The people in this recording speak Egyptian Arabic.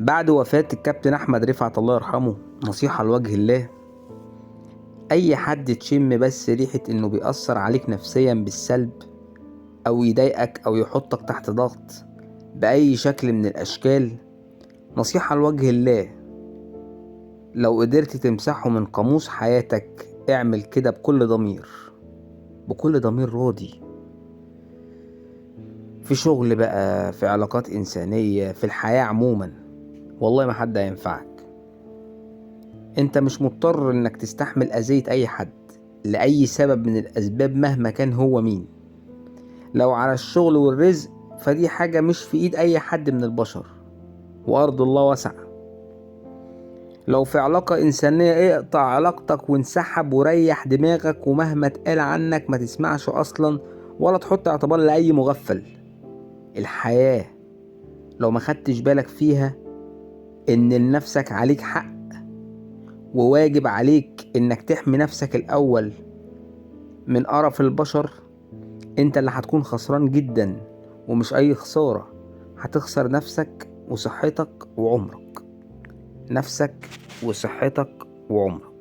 بعد وفاة الكابتن أحمد رفعت الله يرحمه، نصيحة لوجه الله، أي حد تشم بس ريحة إنه بيأثر عليك نفسيا بالسلب أو يضايقك أو يحطك تحت ضغط بأي شكل من الأشكال، نصيحة لوجه الله، لو قدرت تمسحه من قاموس حياتك اعمل كده بكل ضمير، بكل ضمير راضي. في شغل بقى، في علاقات إنسانية، في الحياة عموما، والله ما حد هينفعك. انت مش مضطر انك تستحمل أذية اي حد لأي سبب من الأسباب مهما كان هو مين. لو على الشغل والرزق فدي حاجة مش في ايد اي حد من البشر، وأرض الله واسعة. لو في علاقة إنسانية اقطع علاقتك وانسحب وريح دماغك، ومهما اتقال عنك ما تسمعش أصلا ولا تحط اعتبار لأي مغفل. الحياة لو ما خدتش بالك فيها إن لنفسك عليك حق وواجب عليك إنك تحمي نفسك الأول من قرف البشر، انت اللي هتكون خسران جدا، ومش أي خسارة، هتخسر نفسك وصحتك وعمرك. نفسك وصحتك وعمرك.